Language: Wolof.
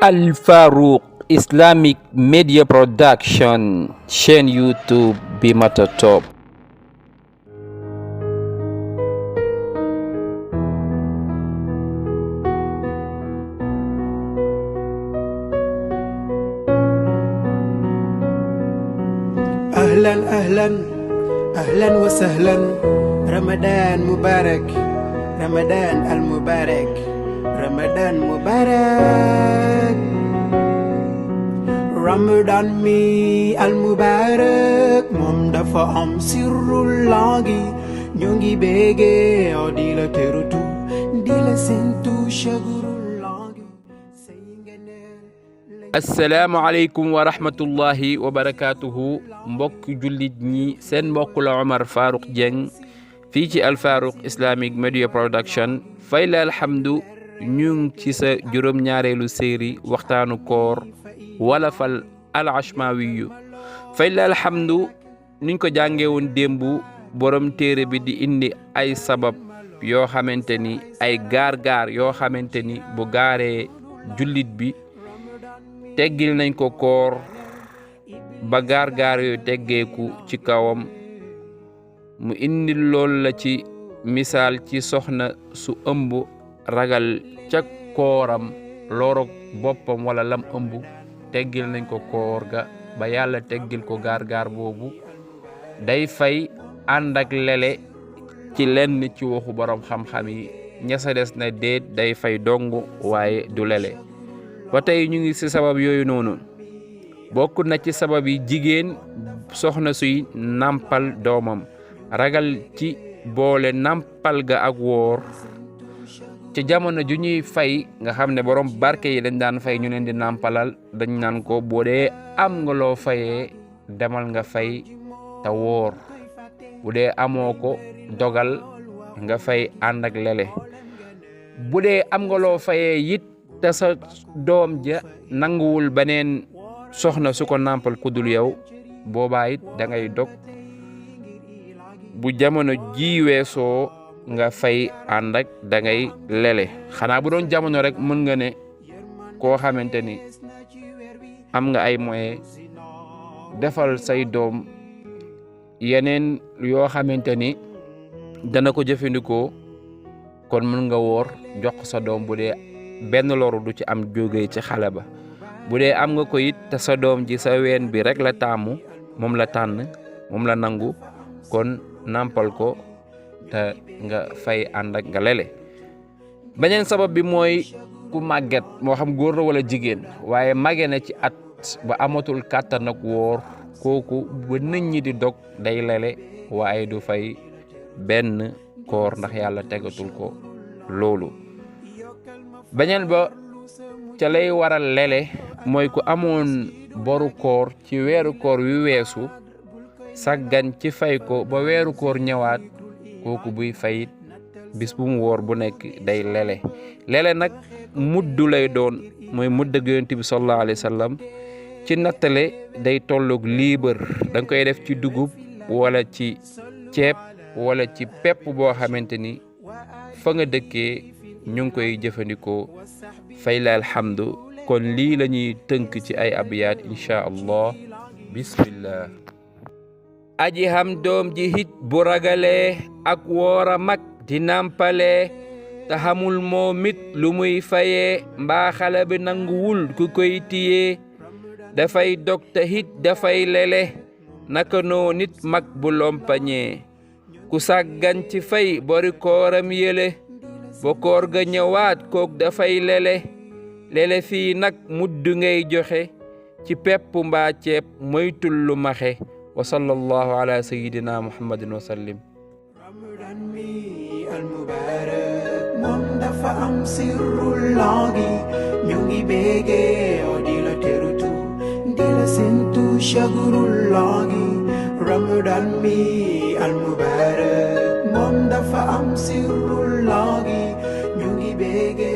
Al Farouq Islamic Media Production, chaîne YouTube bi mata top. أهلا أهلا أهلا وسهلا رمضان مبارك رمضان المبارك رمضان مبارك رمضان mi المبارك moom dafa am sirrullah gi ñu ngi bége o di la terutu di la sentu shagurullah gi say ngeneel. Assalaamu aleykum wa rahmatullahi wa barakatuhu. mbokk jullit ñi seen mbokk la Omar Farouq Dieng fii ci Al Farouq Islamic Media Production. fay la alhamdu ñu ngi ci sa juróom-ñaareelu série waxtaanu koor wala fal al ashmawiyu. fay la alhamdu niñ ko jàngee woon démb borom téere bi di indi ay sabab yoo xamante ni ay gaar-gaar yoo xamante ni bu gaaree jullit bi teggil nañ ko koor ba gaar-gaar yooyu teggeeku ci kawam. mu indi lool la ci misaal ci soxna su ëmb ragal ca kooram loorog boppam wala lam ëmb teggil nañ ko koor ga ba yàlla teggil ko gaar-gaar boobu. day fay ànd ak lele ci lenn ci waxu borom xam-xam yi. ñasa des na déet day fay dong waaye du lele. ba tey ñu ngi ci sabab yooyu noonu. bokk na ci sabab yi jigéen soxna suy nampal doomam ragal ci boole nampal ga ak woor. ci jamono ju ñuy fay nga xam ne borom barke yi dañ daan fay ñu leen di nampalal dañ naan ko boo dee am nga loo fayee demal nga fay te woor. bu dee amoo ko dogal nga fay ànd ak lele. bu dee am nga loo fayee it te sa doom ja nanguwul beneen soxna su ko nampal kudul yow boobaa it da ngay dog. bu jamono ji weesoo nga fay ànd ak da ngay lele. xanaa bu doon jamono rek mën nga ne koo xamante ni am nga ay moyens defal say doom yeneen yoo xamante ni dana ko jëfandikoo kon mën nga woor jox sa doom bu dee benn loru du ci am jógee ci xale ba. bu dee am nga ko it te sa doom ji sa ween bi rek la taamu moom la tànn moom la nangu kon nampal ko te nga fay ànd ak nga lele. beneen sabab bi mooy ku màgget moo xam góor la wala jigéen waaye màgge na ci at ba amatul kàttan ak woor kooku ba nit ñi di dog day lele waaye du fay benn koor ndax yàlla tegatul ko loolu. beneen ba ca lay waral lele mooy ku amoon boru koor ci weeru koor wi weesu saggan ci fay ko ba weeru koor ñëwaat kooku buy fayit bis bu mu woor bu nekk day lele. lele nag muddu lay doon mooy mudd ak Yonent bi sallallahu alayhi wa sallam ci nattale day tolloog liibar. da nga koy def ci dugub wala ci ceeb wala ci pepp boo xamante ni fa nga dëkkee ñu ngi koy jëfandikoo. fay la alhamdu. kon lii la ñuy tënk ci ay abiyaat insha allah. bismillah. aji xam doom ji hit bu ragalee ak woora mag di nampale te xamul moom it lu muy fayee mbaa xale bi nanguwul ku koy tiyee dafay dog te hit dafay lele naka noo nit mag bu lompañee ku sàggan ci fay bori kooram yële ba koor ga ñëwaat kook dafay lele. lele fii nag muddu ngay joxe ci pepp mbaa ceeb moytul lu maxe. wa sallallahu ala sayyidina muhammadin wa sallim. Ramadan mi al mubarak moom dafa am sirrullah gi ñu ngi bége o di la terutu di la sentu shagurullah gi. Ramadan mi al mubarak moom dafa am sirrullah gi ñu ngi bége